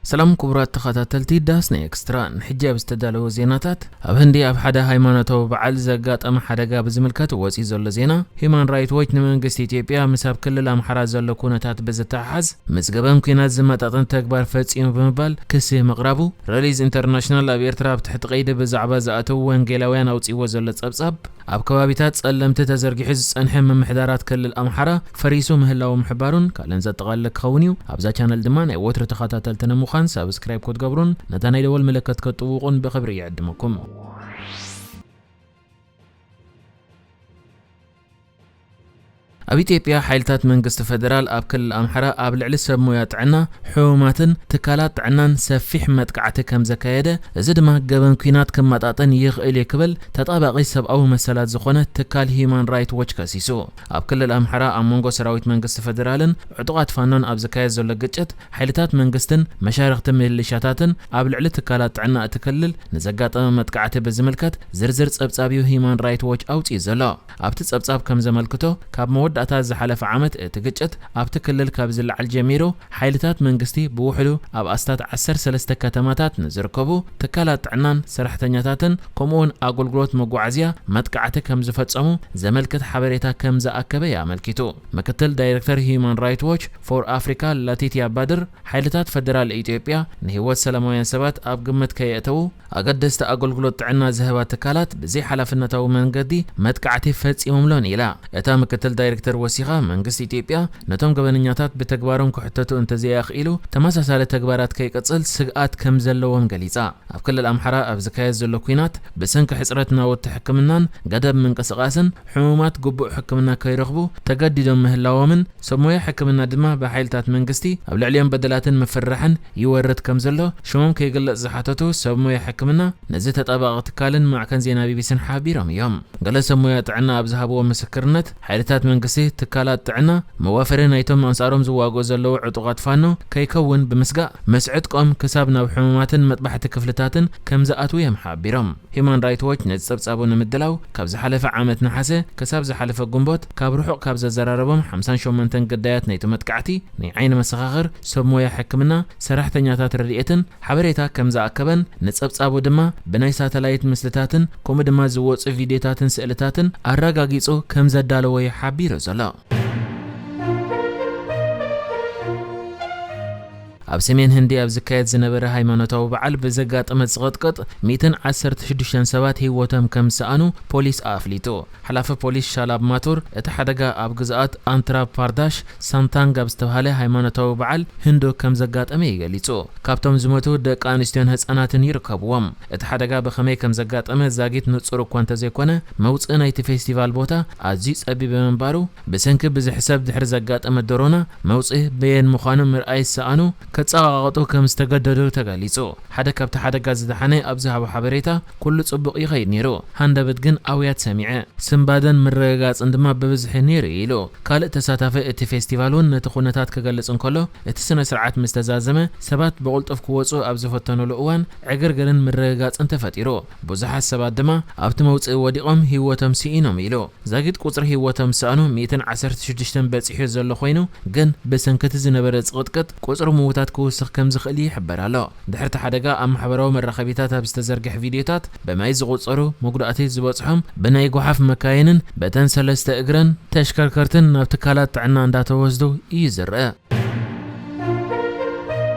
ሰላም ክቡራት ተኸታተልቲ ዳስና ኤክስትራ፣ ንሕጂ ኣብ ዝተዳለወ ዜናታት፣ ኣብ ህንዲ ኣብ ሓደ ሃይማኖታዊ በዓል ዘጋጠመ ሓደጋ ብዝምልከት ወፂኡ ዘሎ ዜና፣ ሂዩማን ራይት ዎች ንመንግስቲ ኢትዮጵያ ምስ ኣብ ክልል ኣምሓራ ዘሎ ኩነታት ብዝተሓሓዝ ምስ ገበን ኲናት ዝመጣጠን ተግባር ፈፂሙ ብምባል ክሲ ምቕራቡ፣ ሪሊዝ ኢንተርናሽናል ኣብ ኤርትራ ኣብ ትሕቲ ቀይዲ ብዛዕባ ዝኣተዉ ወንጌላውያን ኣውፂእዎ ዘሎ ጸብጻብ፣ ኣብ ከባቢታት ጸለምቲ ተዘርጊሑ ዝጸንሐ ምምሕዳራት ክልል ኣምሓራ ፈሪሱ ምህላዉ ምሕባሩን ካልእን ዘጠቓልል ክኸውን እዩ። ኣብዛ ቻነል ድማ ናይ ወትሩ ተኸታተልቲ ንምዃን ሳብስክራይብ ክትገብሩን ነታ ናይ ደወል ምልክት ክትጥውቑን ብኽብሪ ይዕድመኩም። ኣብ ኢትዮጵያ፣ ሓይልታት መንግስቲ ፈደራል ኣብ ክልል ኣምሓራ ኣብ ልዕሊ ሰብ ሞያ ጥዕና፣ ሕሙማትን ትካላት ጥዕናን ሰፊሕ መጥቃዕቲ ከም ዘካየደ፣ እዚ ድማ ገበን ኲናት ክመጣጠን ይኽእል እዩ ክብል ተጣባቒ ሰብኣዊ መሰላት ዝኾነ ትካል ሂዩማን ራይት ዎች ከሲሱ። ኣብ ክልል ኣምሓራ ኣብ መንጎ ሰራዊት መንግስቲ ፈደራልን ዕጡቓት ፋኖን ኣብ ዝካየድ ዘሎ ግጭት፣ ሓይልታት መንግስትን መሻርኽቲ ሚሊሻታትን ኣብ ልዕሊ ትካላት ጥዕና እቲ ክልል ንዘጋጠመ መጥቃዕቲ ብዝምልከት ዝርዝር ጸብጻብ እዩ ሂዩማን ራይት ዎች ኣውጺኡ ዘሎ። ኣብቲ ጸብጻብ ከም ዘመልክቶ፣ ካብ መወዳእታ ዝሓለፈ ዓመት እቲ ግጭት ኣብቲ ክልል ካብ ዝለዓል ጀሚሩ፣ ሓይልታት መንግስቲ ብውሕዱ ኣብ ኣስታት ዓሰርተ ሰለስተ ከተማታት ንዝርከቡ ትካላት ጥዕናን ሰራሕተኛታትን፣ ከምኡውን ኣገልግሎት መጓዓዝያ መጥቃዕቲ ከም ዝፈጸሙ ዘመልክት ሓበሬታ ከም ዝኣከበ እዩ ኣመልኪቱ። ምክትል ዳይሬክተር ሂዩማን ራይት ዎች ፎር ኣፍሪካ ላቲትያ ባድር፣ ሓይልታት ፈደራል ኢትዮጵያ ንህይወት ሰላማውያን ሰባት ኣብ ግምት ከየእተዉ፣ ኣገደስቲ ኣገልግሎት ጥዕና ዝህባ ትካላት ብዘይሓላፍነታዊ መንገዲ መጥቃዕቲ ፈጺሞምሎን ኢላ። እታ ምክትል ዳይሬክተር ወሲኻ፣ መንግስቲ ኢትዮጵያ ነቶም ገበነኛታት ብተግባሮም ክሕተቱ እንተዘይኣኽኢሉ፣ ተመሳሳሊ ተግባራት ከይቅጽል ስግኣት ከም ዘለዎም ገሊጻ። ኣብ ክልል ኣምሓራ ኣብ ዝካየድ ዘሎ ኲናት፣ ብሰንኪ ሕጽረት ናውቲ ሕክምናን ገደብ ምንቅስቓስን፣ ሕሙማት ግቡእ ሕክምና ከይረኽቡ ተገዲዶም ምህላዎምን፣ ሰብ ሞያ ሕክምና ድማ ብሓይልታት መንግስቲ ኣብ ልዕሊኦም በደላትን ምፍርራሕን ይወርድ ከም ዘሎ ሽሞም ከይግለጽ ዝሓተቱ ሰብ ሞያ ሕክምና ነዚ ተጣባቒ ትካልን ማዕከን ዜና ቢቢሲን ሓቢሮም እዮም። ገለ ሰብ ሞያ ጥዕና ኣብ ዝሃብዎ ምስክርነት፣ ሓይልታት መንግስቲ ትካላት ጥዕና መዋፈሪ ናይቶም ኣንጻሮም ዝዋግኡ ዘለዉ ዕጡቓት ፋኖ ከይከውን ብምስጋእ፣ ምስ ዕጥቆም ክሳብ ናብ ሕሙማትን መጥባሕቲ ክፍልታትን ከም ዝኣትዉ እዮም ሓቢሮም። ሂዩማን ራይት ዎች ነዚ ጸብጻቡ ንምድላው፣ ካብ ዝሓለፈ ዓመት ነሓሰ ክሳብ ዝሓለፈ ግንቦት፣ ካብ ርሑቕ ካብ ዘዘራረቦም ሓምሳን ሸሞንተን ግዳያት ናይቲ መጥቃዕቲ፣ ናይ ዓይኒ መሰኻኽር፣ ሰብ ሞያ ሕክምና፣ ሰራሕተኛታት ረድኤትን ሓበሬታ ከም ዝኣከበን፣ ንጸብጻቡ ድማ ብናይ ሳተላይት ምስልታትን ከምኡ ድማ ዝወጹ ቪድዮታትን ስእልታትን ኣረጋጊጹ ከም ዘዳለዎ እዩ ሓቢሩ ዘሎ። ኣብ ሰሜን ህንዲ ኣብ ዝካየድ ዝነበረ ሃይማኖታዊ በዓል ብዘጋጠመ ጽቕጥቅጥ፣ ሚእትን ዓሰርተ ሽዱሽተን ሰባት ህይወቶም ከም ዝሰኣኑ ፖሊስ ኣፍሊጡ። ሓላፊ ፖሊስ ሻላብ ማቱር፣ እቲ ሓደጋ ኣብ ግዝኣት ኣንትራ ፓርዳሽ ሳንታንግ ኣብ ዝተባህለ ሃይማኖታዊ በዓል ህንዱ ከም ዘጋጠመ እዩ ገሊጹ። ካብቶም ዝሞቱ፣ ደቂ ኣንስትዮን ህጻናትን ይርከብዎም። እቲ ሓደጋ ብኸመይ ከም ዘጋጠመ ዛጊት ንጹር እኳ እንተዘይኮነ፣ መውጽኢ ናይቲ ፌስቲቫል ቦታ ኣዝዩ ጸቢብ ብምንባሩ፣ ብሰንኪ ብዝሒ ሰብ ድሕሪ ዘጋጠመ ዶሮና፣ መውጽኢ በየን ምዃኑ ምርኣይ ዝሰኣኑ ከጸቓቕጡ ከም ዝተገደዱ ተገሊጹ። ሓደ ካብቲ ሓደጋ ዝደሓነ ኣብ ዝሃቦ ሓበሬታ፣ "ኩሉ ጽቡቕ ይኸይድ ነይሩ፣ ሃንደበት ግን ኣውያት ሰሚዐ። ስንባደን ምርግጋጽን ድማ ብብዝሒ ነይሩ" ኢሉ። ካልእ ተሳታፊ እቲ ፌስቲቫል እውን ነቲ ኩነታት ክገልጽ እንከሎ፣ እቲ ስነ ስርዓት ምስ ተዛዘመ፣ ሰባት ብቕልጡፍ ክወጹ ኣብ ዝፈተኑሉ እዋን፣ ዕግርግርን ምርግጋጽን ተፈጢሩ። ብዙሓት ሰባት ድማ ኣብቲ መውጽኢ ወዲቖም ህይወቶም ስኢኖም ኢሉ። ዛጊት ቁጽሪ ህይወቶም ዝሰኣኑ ሚእትን ዓሰርተ ሽዱሽተን በጺሑ ዘሎ ኮይኑ፣ ግን ብሰንኪ እቲ ዝነበረ ጽቕጥቅጥ ቁጽሪ ምዉታት ክውስኽ ከም ዝኽእል ይሕበር ኣሎ። ድሕሪ እቲ ሓደጋ ኣብ ማሕበራዊ መራኸቢታት ኣብ ዝተዘርግሐ ቪድዮታት፣ ብማይ ዝቑጸሩ መጉዳእቲ ዝበጽሖም ብናይ ጓሓፍ መካይንን በተን ሰለስተ እግረን ተሽከርከርትን ናብ ትካላት ጥዕና እንዳተወስዱ እዩ ዝረአ።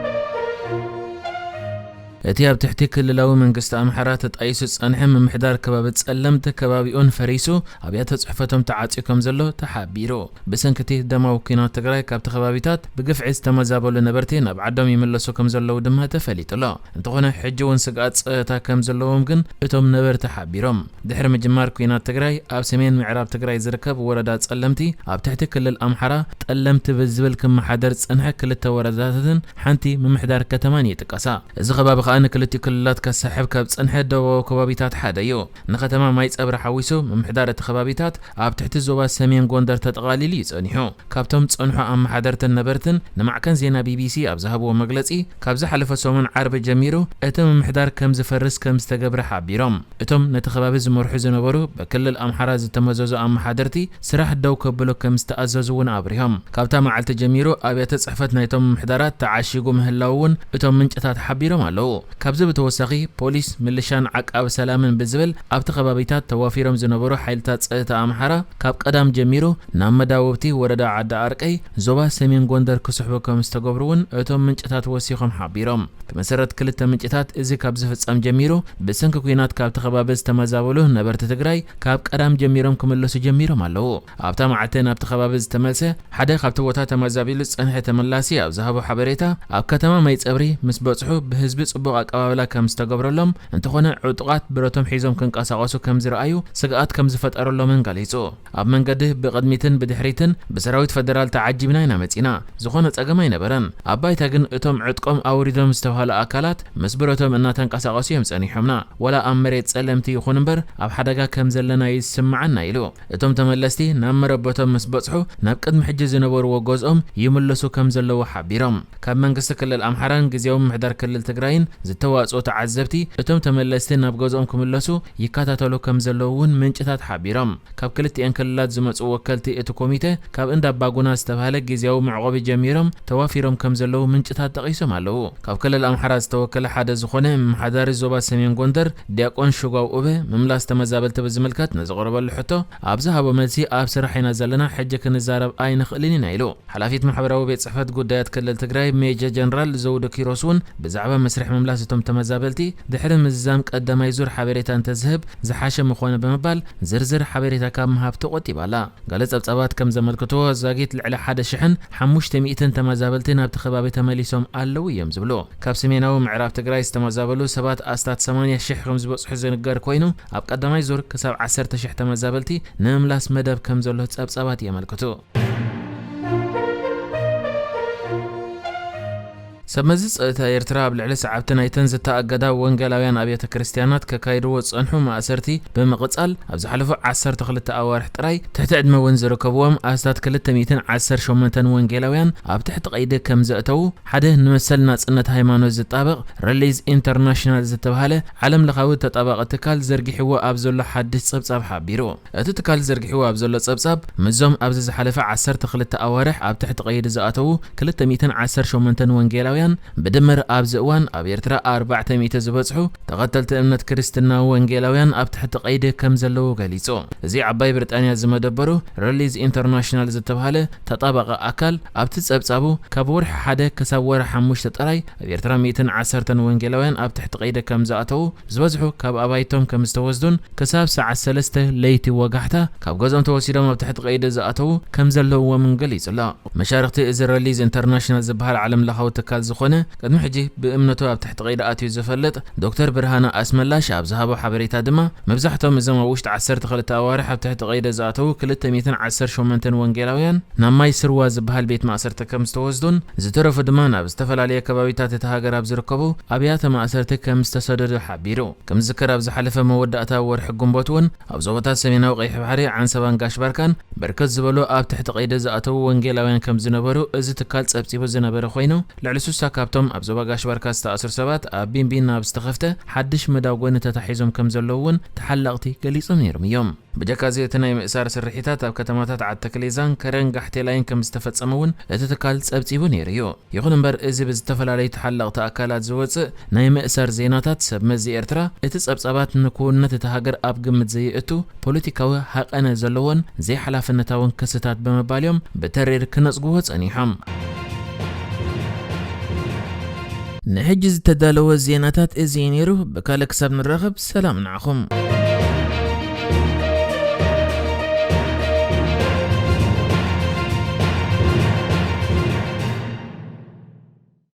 እቲ ኣብ ትሕቲ ክልላዊ መንግስቲ ኣምሓራ ተጣይሱ ዝጸንሐ ምምሕዳር ከባቢ ጸለምቲ፣ ከባቢኡን ፈሪሱ፣ ኣብያተ ጽሕፈቶም ተዓጽዩ ከም ዘሎ ተሓቢሩ። ብሰንኪ እቲ ደማዊ ኲናት ትግራይ፣ ካብቲ ከባቢታት ብግፍዒ ዝተመዛበሉ ነበርቲ ናብ ዓዶም ይምለሱ ከም ዘለዉ ድማ ተፈሊጡ ኣሎ። እንተኾነ፣ ሕጂ እውን ስግኣት ጸጥታ ከም ዘለዎም ግን እቶም ነበርቲ ሓቢሮም። ድሕሪ ምጅማር ኲናት ትግራይ፣ ኣብ ሰሜን ምዕራብ ትግራይ ዝርከብ ወረዳ ጸለምቲ፣ ኣብ ትሕቲ ክልል ኣምሓራ ጠለምቲ ብዝብል ክመሓደር ዝጸንሐ ክልተ ወረዳታትን ሓንቲ ምምሕዳር ከተማን ይጥቀሳ። እዚ ከባቢ ንክልቲኡ ክልላት ከሳሕብ ካብ ጸንሐ ደቡባዊ ከባቢታት ሓደ እዩ። ንከተማ ማይ ጸብሪ ሓዊሱ ምምሕዳር እቲ ከባቢታት ኣብ ትሕቲ ዞባ ሰሜን ጎንደር ተጠቓሊሉ እዩ ጸኒሑ። ካብቶም ጸንሑ ኣመሓደርትን ነበርትን ንማዕከን ዜና ቢቢሲ ኣብ ዝሃብዎ መግለጺ፣ ካብ ዝሓለፈ ሰሙን ዓርቢ ጀሚሩ እቲ ምምሕዳር ከም ዝፈርስ ከም ዝተገብረ ሓቢሮም። እቶም ነቲ ከባቢ ዝመርሑ ዝነበሩ ብክልል ኣምሓራ ዝተመዘዙ ኣመሓደርቲ ስራሕ ደው ከብሎ ከም ዝተኣዘዙ እውን ኣብሪሆም። ካብታ መዓልቲ ጀሚሩ ኣብያተ ጽሕፈት ናይቶም ምምሕዳራት ተዓሺጉ ምህላው እውን እቶም ምንጭታት ሓቢሮም ኣለዉ። ካብዚ ብተወሳኺ ፖሊስ፣ ምልሻን ዓቃቢ ሰላምን ብዝብል ኣብቲ ከባቢታት ተዋፊሮም ዝነበሩ ሓይልታት ጸጥታ ኣምሓራ ካብ ቀዳም ጀሚሩ ናብ መዳውብቲ ወረዳ ዓዲ ኣርቀይ ዞባ ሰሜን ጎንደር ክስሕቡ ከም ዝተገብሩ እውን እቶም ምንጭታት ወሲኾም ሓቢሮም። ብመሰረት ክልተ ምንጭታት፣ እዚ ካብ ዝፍጸም ጀሚሩ ብሰንኪ ኲናት ካብቲ ከባቢ ዝተመዛበሉ ነበርቲ ትግራይ ካብ ቀዳም ጀሚሮም ክምለሱ ጀሚሮም ኣለዉ። ኣብታ መዓልቲ ናብቲ ከባቢ ዝተመልሰ ሓደ ካብቲ ቦታ ተመዛቢሉ ዝጸንሐ ተመላሲ ኣብ ዝሃቦ ሓበሬታ፣ ኣብ ከተማ ማይ ጸብሪ ምስ በጽሑ ብህዝቢ ጽቡቕ ኣቀባብላ ከም ዝተገብረሎም፣ እንተኾነ ዕጡቓት ብረቶም ሒዞም ክንቀሳቐሱ ከም ዝረኣዩ ስግኣት ከም ዝፈጠረሎምን ገሊጹ። ኣብ መንገዲ ብቕድሚትን ብድሕሪትን ብሰራዊት ፈደራል ተዓጂብና ኢና መጺና። ዝኾነ ጸገም ኣይነበረን። ኣብ ባይታ ግን እቶም ዕጥቆም ኣውሪዶም ዝተባህሉ ኣካላት ምስ ብረቶም እናተንቀሳቐሱ እዮም ጸኒሖምና። ወላ ኣብ መሬት ጸለምቲ ይኹን እምበር ኣብ ሓደጋ ከም ዘለና ይስምዓና ኢሉ። እቶም ተመለስቲ ናብ መረበቶም ምስ በጽሑ ናብ ቅድሚ ሕጂ ዝነበርዎ ገዝኦም ይምለሱ ከም ዘለዉ ሓቢሮም። ካብ መንግስቲ ክልል ኣምሓራን ግዜያዊ ምምሕዳር ክልል ትግራይን ዝተዋጽኦ ተዓዘብቲ እቶም ተመለስቲ ናብ ገዝኦም ክምለሱ ይከታተሉ ከም ዘለዉ እውን ምንጭታት ሓቢሮም። ካብ ክልቲኤን ክልላት ዝመጹ ወከልቲ እቲ ኮሚተ ካብ እንዳ ኣባጉና ዝተባህለ ግዜያዊ መዕቆቢ ጀሚሮም ተዋፊሮም ከም ዘለዉ ምንጭታት ጠቒሶም ኣለዉ። ካብ ክልል ኣምሓራ ዝተወከለ ሓደ ዝኾነ መሓዳሪ ዞባ ሰሜን ጎንደር ዲያቆን ሽጓው ኡበ ምምላስ ተመዛበልቲ ብዝምልከት ንዝቐረበሉ ሕቶ ኣብ ዝሃቦ መልሲ፣ ኣብ ስራሕ ኢና ዘለና፣ ሕጂ ክንዛረብ ኣይንኽእልን ኢና ኢሉ። ሓላፊት ማሕበራዊ ቤት ጽሕፈት ጉዳያት ክልል ትግራይ ሜጀር ጀነራል ዘውዱ ኪሮስ እውን ብዛዕባ መስርሕ ምምላስ እቶም ተመዛበልቲ ድሕሪ ምዝዛም ቀዳማይ ዙር ሓበሬታ እንተዝህብ ዝሓሸ ምኾነ ብምባል ዝርዝር ሓበሬታ ካብ ምሃብ ተቖጢባ ኣላ። ገለ ጸብጻባት ከም ዘመልክትዎ ዛጊት ልዕሊ ሓደ ሽሕን ሓሙሽተ ሚእትን ተመዛበልቲ ናብቲ ከባቢ ተመሊሶም ኣለዉ እዮም ዝብሉ። ካብ ሰሜናዊ ምዕራብ ትግራይ ዝተመዛበሉ ሰባት ኣስታት ሰማንያ ሽሕ ከም ዝበጽሑ ዝንገር ኮይኑ ኣብ ቀዳማይ ዙር ክሳብ ዓሰርተ ሽሕ ተመዛበልቲ ንምምላስ መደብ ከም ዘሎ ጸብጻባት የመልክቱ። ሰብ መዚ ጸጥታ ኤርትራ ኣብ ልዕሊ ሰዓብቲ ናይተን ዝተኣገዳ ወንጌላውያን ኣብያተ ክርስትያናት ከካይድዎ ዝጸንሑ ማእሰርቲ ብምቕጻል ኣብ ዝሓለፉ ዓሰርተ ክልተ ኣዋርሕ ጥራይ ትሕቲ ዕድመ እውን ዝርከብዎም ኣስታት ክልተ ሚእትን ዓሰርተ ሸሞንተን ወንጌላውያን ኣብ ትሕቲ ቀይዲ ከም ዘእተዉ ሓደ ንመሰል ናጽነት ሃይማኖት ዝጣበቕ ሪሊዝ ኢንተርናሽናል ዝተባህለ ዓለም ለኻዊ ተጣባቒ ትካል ዘርጊሕዎ ኣብ ዘሎ ሓድሽ ጸብጻብ ሓቢሩ። እቲ ትካል ዘርጊሕዎ ኣብ ዘሎ ጸብጻብ፣ ምስዞም ኣብዚ ዝሓለፈ ዓሰርተ ክልተ ኣዋርሕ ኣብ ትሕቲ ቀይዲ ዝኣተዉ ክልተ ሚእትን ዓሰርተ ሸሞንተን ወንጌላውያን፣ ብድምር ኣብዚ እዋን ኣብ ኤርትራ ኣርባዕተ ሚእቲ ዝበጽሑ ተኸተልቲ እምነት ክርስትና ወንጌላውያን ኣብ ትሕቲ ቀይዲ ከም ዘለዉ ገሊጹ። እዚ ዓባይ ብሪጣንያ ዝመደበሩ ሪሊዝ ኢንተርናሽናል ዝተባህለ ተጣባቒ ኣካል፣ ኣብቲ ጸብጻቡ፣ ካብ ወርሒ ሓደ ክሳብ ወርሒ ሓሙሽተ ጥራይ ኣብ ኤርትራ ሚእትን ዓሰርተን ወንጌላውያን ኣብ ትሕቲ ቀይዲ ከም ዝኣተዉ፣ ዝበዝሑ ካብ ኣባይቶም ከም ዝተወስዱን ክሳብ ሰዓት ሰለስተ ለይቲ ወጋሕታ ካብ ገዝኦም ተወሲዶም ኣብ ትሕቲ ቀይዲ ዝኣተዉ ከም ዘለውዎምን ገሊጹ ኣሎ። መሻርኽቲ እዚ ሪሊዝ ኢንተርናሽናል ዝበሃል ዓለም ለኻዊ ትካል ዝኾነ፣ ቅድሚ ሕጂ ብእምነቱ ኣብ ትሕቲ ቀይዲ ኣትዩ ዝፈልጥ ዶክተር ብርሃነ ኣስመላሽ ኣብ ዝሃቦ ሓበሬታ ድማ፣ መብዛሕቶም እዞም ኣብ ውሽጢ ዓሰርተ ክልተ ኣዋርሕ ኣብ ትሕቲ ቀይዲ ዝኣተዉ ክልተ ሚእትን ዓሰርተ ሸሞንተን ወንጌላውያን ናብ ማይ ስርዋ ዝበሃል ቤት ማእሰርቲ ከም ዝተወስዱን፣ ዝተረፉ ድማ ናብ ዝተፈላለየ ከባቢታት እታ ሃገር ኣብ ዝርከቡ ኣብያተ ማእሰርቲ ከም ዝተሰደዱ ሓቢሩ። ከም ዝዝከር፣ ኣብ ዝሓለፈ መወዳእታ ወርሒ ግንቦት እውን ኣብ ዞባታት ሰሜናዊ ቀይሕ ባሕሪ፣ ዓንሰባን ጋሽ ባርካን ብርክት ዝበሉ ኣብ ትሕቲ ቀይዲ ዝኣተዉ ወንጌላውያን ከም ዝነበሩ እዚ ትካል ጸብጺቡ ዝነበረ ኮይኑ፣ ልዕሊ ስሳ ካብቶም ኣብ ዞባ ጋሽ ባርካ ዝተኣስሩ ሰባት ኣብ ቢንቢን ናብ ዝተኸፍተ ሓድሽ መዳጎኒ ተታሒዞም ከም ዘለዉ እውን ተሓለቕቲ ገሊጾም ነይሮም እዮም። ብጀካ እዚ፣ እቲ ናይ ምእሳር ስርሒታት ኣብ ከተማታት ዓዲ ተክሌዛን ከረን ጋሕቴላይን ከም ዝተፈጸመ እውን እቲ ትካል ጸብጺቡ ነይሩ እዩ። ይኹን እምበር፣ እዚ ብዝተፈላለዩ ተሓለቕቲ ኣካላት ዝወጽእ ናይ ምእሳር ዜናታት ሰብ መዚ ኤርትራ፣ እቲ ጸብጻባት ንክውንነት እታ ሃገር ኣብ ግምት ዘየእቱ ፖለቲካዊ ሃቐነ ዘለዎን ዘይሓላፍነታውን ክስታት ብምባል እዮም ብተሪር ክነጽግዎ ጸኒሖም። ንሕጂ ዝተዳለወ ዜናታት እዚ እዩ ነይሩ። ብካልእ ክሳብ ንራኸብ፣ ሰላም ንዓኹም።